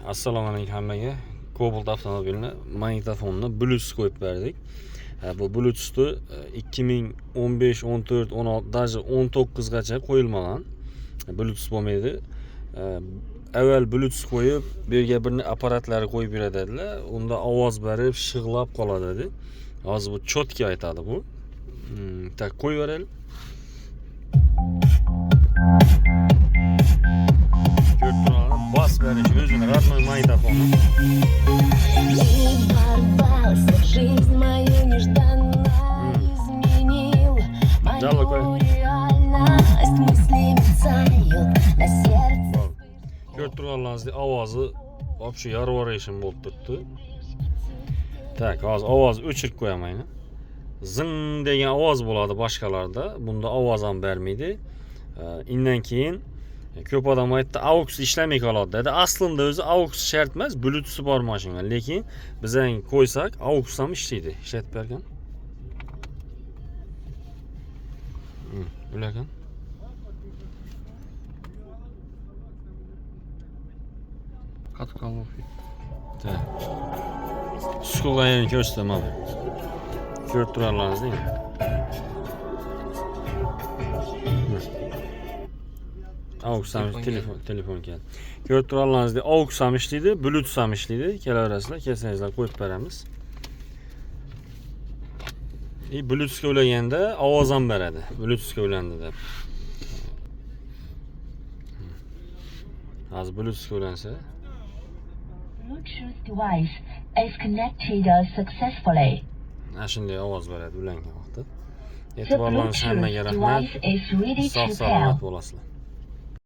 Assalomu alaykum hammaga. Cobalt avtomobilini magnitofonni Bluetooth qo'yib berdik. Bu Bluetoothni 2015, 14, 16, даже 19 gacha qo'yilmagan. Bluetooth bo'lmaydi. Avval Bluetooth qo'yib, bu yerga bir apparatlari qo'yib yuradilar. Unda ovoz berib, shig'lab qoladi dedi. Hozir bu чётко aytadi bu. Так, qo'yib beraylik. Ko'rib turadi, bas berish o'zini родной magnitofoni. Ты ворвался в жизнь мою нежданно, изменил Жалко. Мою реальность. Мысли мерцают на сердце. Ko'rib turganlaringizdek, ovozi вообще yorib yuborishim bo'lib turibdi. Так, hozir ovozni o'chirib qo'yaman endi. Zing degan ovoz bo'ladi boshqalarda. Bunda ovoz ham bermaydi. Undan keyin ko'p odam aytdi, AUX ishlamay qoladi dedi. Aslida o'zi AUX shart emas, Bluetooth bor mashina. Lekin biz ham qo'ysak, AUX ham ishlaydi. Ishlatib bergan. Ulakan. Qatib qoldi. Так. Suqilgan yerini ko'rsataman. Ko'rib turarlaringiz. AUX ham Telefon telefon keldi. Ko'rib turarlaringizdek, AUX ham ishlaydi, Bluetooth ham ishlaydi. Kelaverasizlar, kelsangizlar qo'yib beramiz. И Bluetoothga ulaganda ovoz ham beradi. Bluetoothga ulandi deb. Hozir Bluetoothga ulansa, Bluetooth device is connected successfully. Ana shunday ovoz beradi ulangan vaqtda. The E'tiborlaringiz hammaga Bluetooth rahmat. device is ready Sog' to pair. salomat bo'lasizlar.